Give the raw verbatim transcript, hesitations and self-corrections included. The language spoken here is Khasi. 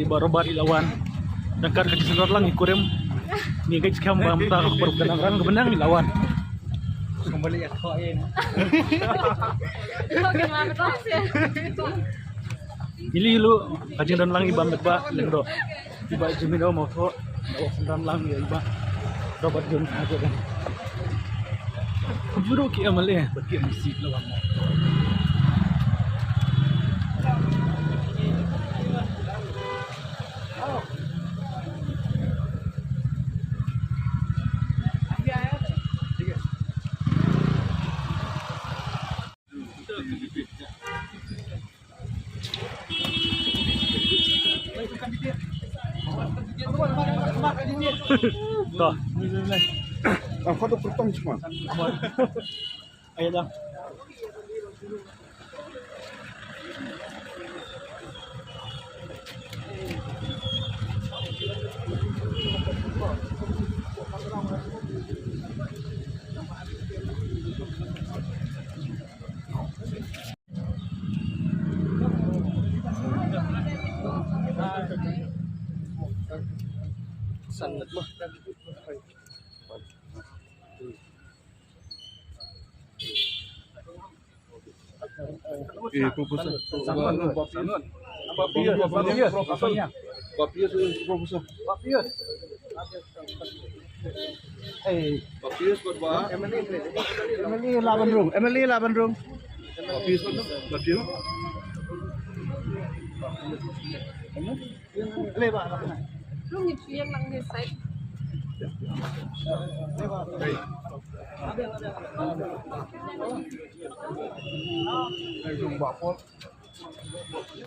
Baroh baroh i la wan. Dang kat ka jingdon lang i kurim. Ngi ngeit skhem ba mynta ka por ka nang rang ka bneng i la wan. Kembali ya kau ini. Kau kena betul sih. Ili lu ka jingdon lang i Bah Metbah Lyngdoh. I Bah Jemino Mawthoh. Ka synran lang ïa i Bah Robert Jones ha ka. Kumjuh ruh ki M L A bad ki M C la wan. Dah. Ang kau tu pertong cuma. Ayo dah. Sanad mah. Eh, proposal. Sanad. Sanad. Apa dia? Apa dia? Apa dia? Apa dia? Eh. Papius buat ba? M L A laban rung. M L A laban rung. Papius buat ba? Papius. Rung itu yang nang di side. Hey. Hey, rung bapot.